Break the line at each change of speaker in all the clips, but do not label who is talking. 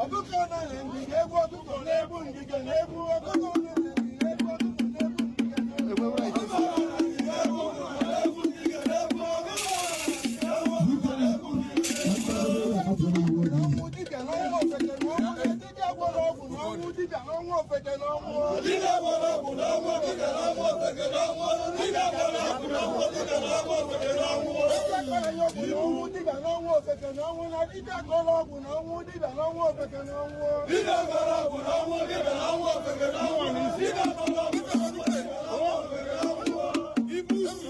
Ọkụkọ nọ na ngige, egwu ọkụkọ na-egbu ngige na-egbu ọkụkọ nọ na ngige, egwu ọkụkọ na-egbu ngige na-egbu ọkụkọ nọ na ngige, egwu ọkụkọ na-egbu ngige na-egbu ọkụkọ nọ na ngige. Ọnwụ dibịa n'ọnwụ ofeke n'ọnwụ, dibịa gwọrọ ọgwụ n'ọnwụ, dibịa n'ọnwụ ofeke n'ọnwụ.
Dibịa gwọrọ ọgwụ n'ọnwụ, dibịa n'ọnwụ ofeke n'ọnwụ. Dibịa gwọrọ ọgwụ n'ọnwụ, dibịa n'ọnwụ ofeke n'ọnwụ.
Dibịa gwọrọ ya ọgwụ n'ọnwụ, dibịa n'ọnwụ ofeke n'ọnwụ, na dibịa gwọrọ ọgwụ n'ọnwụ, dibịa n'ọnwụ ofeke n'ọnwụ.
Dibịa gwọrọ ọgwụ n'ọnwụ, dibịa n'ọnwụ ofeke n'ọnwụ. Dibịa gwọrọ ọgwụ n'ọnwụ, dibịa n'ọnwụ ofeke n'ọnwụ. Ibu ibu.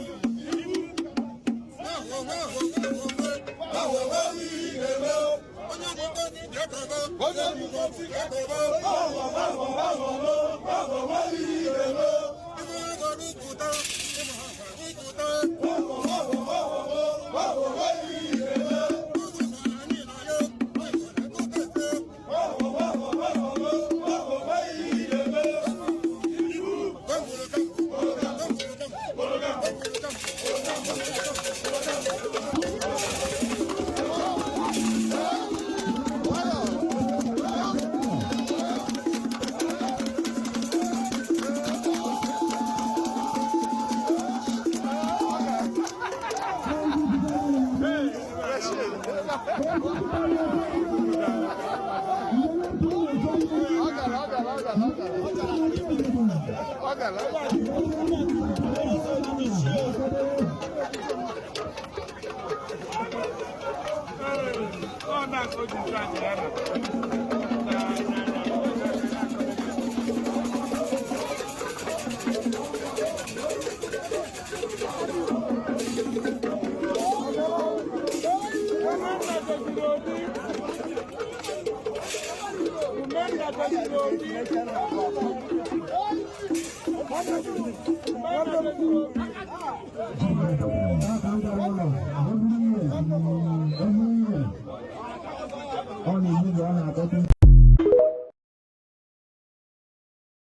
Ọ na-egbu ọ na-akpọta.